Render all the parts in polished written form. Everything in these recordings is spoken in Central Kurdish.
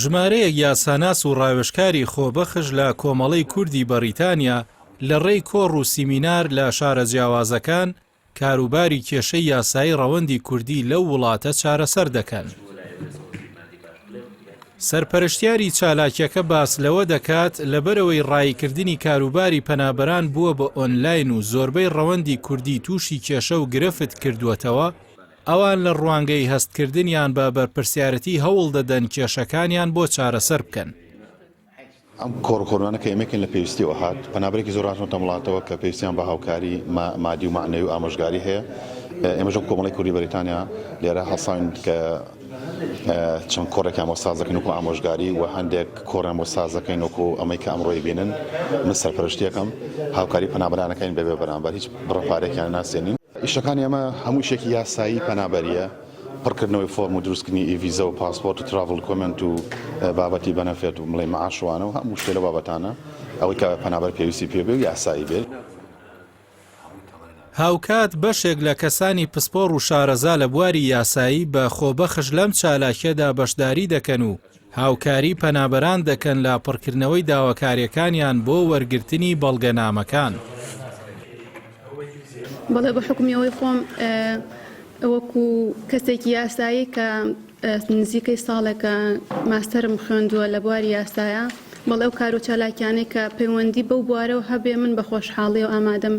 ژمارەیەک یاساناس و ڕاوێژکاری خۆبەخش لە کۆمەڵەی کوردی بەڕیتانیا لە ڕێی کۆڕ و سیمینار لە شارە جیاوازەکان کاروباری کێشەی یاسایی ڕەوەندی کوردی لەو وڵاتە چارەسەر دەکەن. سەرپەرشتیاری چالاکیەکە باس لەوە دەکات، لەبەرئەوەی ڕاییکردنی کاروباری پەنابەران بووە بە ئۆنلاین و زۆربەی ڕەوەندی کوردی تووشی کێشە و گرفت کردووەتەوە، ئەوان لە ڕوانگەی هەستکردنیان بە بەرپرسیارەتی هەوڵدەدەن کێشەکانیان بۆ چارەسەر بکەن. ئەم کۆڕ و کۆڕوانە کە ئێمەکەین لە پێویستیەوە هات، پەنابەرێکی زۆر هاتوونەتە ئەم وڵاتەوە کە پێویستیان بە هاوکاری مادی و مەعنەوی و ئامۆژگاری هەیە. ئێمەش وەک کۆمەڵەی کوردی بەریتانیا لێرە هەڵساوین کە چەند کۆڕێکیان بۆ ساز دەکەین وەکو ئامۆژگاری و هەندێک کۆڕیان بۆ ساز دەکەین وەکو ئەمەی کە ئەمڕۆ ئەیبینن. من سەرپەرشتیەکەم، هاوکاری پەنابەرانەکەین بەبێ بەرامبەر، هیچ بڕە پارەیەکیان ناسێنین. ئیشەکانی ئێمە هەموو ئیشێکی یاسایی پەنابەرییە. پڕکردنەوەی فۆرم و دروستکردنی e-visa و پاسپۆرت و travel document و بابەتی benefit و بڵێی معاش و وانە و هەموو شتێ لەو بابەتانە ئەوەی کە پەنابەر پێویستی پێ بێ و یاسایی بێت. هاوکات بەشێک لە کەسانی پسپۆڕ و شارەزا لە بواری یاسایی بە خۆبەخش لەم چالاکیەدا بەشداری دەکەن و هاوکاری پەنابەران دەکەن لە پڕکردنەوەی داواکاریەکانیان بۆ وەرگرتنی بەڵگەنامەکان. بەڵێ بە حوکمی ئەوەی خۆم وەکو کەسێکی یاسایی کە نزیکەی ساڵێکە ماستەرم خوێندووە لە بواری یاسایە، بەڵێ ئەو کارو چالاکیانەی کە پەیوەندی بەو بوارەوە هەبێ من بە خۆشحاڵیەوە ئامادەم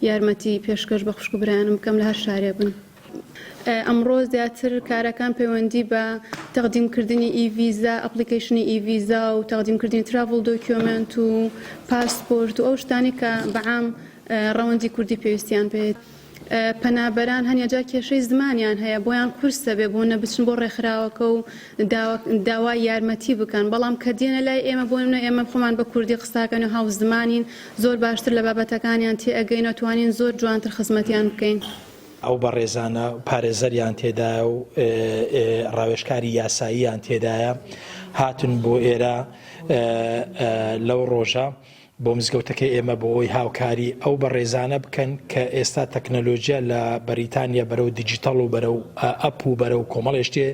یارمەتی پێشکەش بە خوشک و برایانم بکەم لە هەر شارێک بن. ئەمڕۆ زیاتر کارەکان پەیوەندی بە تەقدیم کردنی e-visa، application ی e-visa و تەقدیم کردنی travel document و پاسپۆرت و ئەو شتانەی کە بە عام ڕەوەندی کوردی پێویستیان پێ پەنابەران هەنێ جار کێشەی زمانیان هەیە بۆیان قورسە بێ بۆ نە بچن بۆ ڕێکخراوەکە و داوای یارمەتی بکەن بەڵام کە دێنە لای ئێمە بۆ نمونە ئێمە خۆمان بە کوردی قساکەن و هاوزمانین زۆر باشتر لە بابەتەکانیان تێئەگەین و توانین زۆر جوانتر خزمەتیان بکەین. ئەو بەڕێزانە پارێزەریان تێدایە و ڕاوێژکاری یاساییان تێدایە هاتن بۆ ئێرە لەو ڕۆژە بۆ مزگەوتەکەی ئێمە بۆ ئەوەی هاوکاری ئەو بەڕێزانە بکەن کە ئێستا تەکنەلۆژیا لە بەریتانیا بەرەو دیجیتەڵ و بەرەو ئەپ و بەرەو کۆمەڵێ شتێ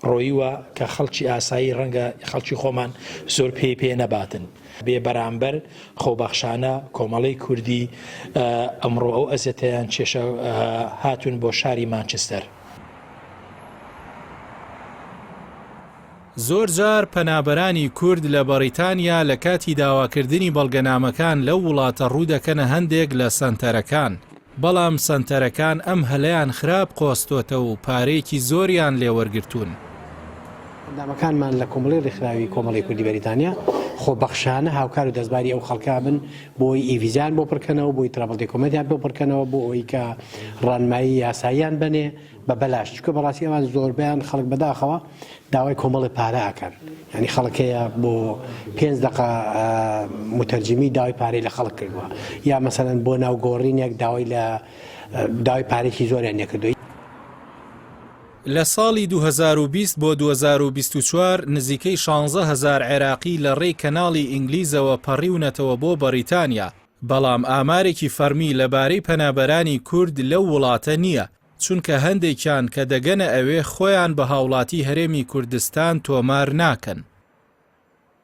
ڕۆیوە کە خەڵکی ئاسایی ڕەنگە خەڵکی خۆمان زۆر پێی پێ نەباتن. بێ بەرامبەر خۆبەخشانە کۆمەڵەی کوردی ئەمڕۆ ئەو ئەزێتەیان کێشا هاتوون بۆ شاری مانچستەر. زۆرجار پەنابەرانی کورد لە بەڕیتانیا لە کاتی داواکردنی بەڵگەنامەکان لەو وڵاتە ڕوودەکەنە هەندێک لە سەنتەرەکان، بەڵام سەنتەرەکان ئەم هەلەیان خراپ قۆستۆتە و پارەیەکی زۆریان لێوەرگرتوون. ئەندامەکانمان لە کۆمەڵەی ڕێکخراوی کۆمەڵەی کوردی بەریتانیا خۆبەخشانە هاوکار و دەستباری ئەو خەڵکە بن بۆ ئەوەی e-visa یان بۆ پڕکەنەوە، بۆ ئەوەی travel document یان بۆ پڕکەنەوە، بۆ ئەوەی کە ڕانمایی یاساییان بەنێ بە بەلاش، چونکە بەڕاستی ئەوان زۆربەیان خەڵک بەداخەوە داوای کۆمەڵێ پارە ئەکەن یانی خەڵک هەیە بۆ پێنج دەقە متەرجمی داوای پارەی لە خەڵک کردووە یا مەسەلەن بۆ ناو گۆڕینێک داوای لە داوای پارێکی زۆریان لێکردووە. لە ساڵی 2020 بۆ 2024 نزیکەی 16 هەزار عێراقی لە ڕێی کەناڵی ئینگلیزەوە پەڕیونەتەوە بۆ بەڕیتانیا، بەڵام ئامارێکی فەڕمی لەبارەی پەنابەرانی کورد لەو وڵاتە نییە، چونکە هەندێکیان کە دەگەنە ئەوێ خۆیان بە هاوڵاتی هەرێمی کوردستان تۆمار ناکەن.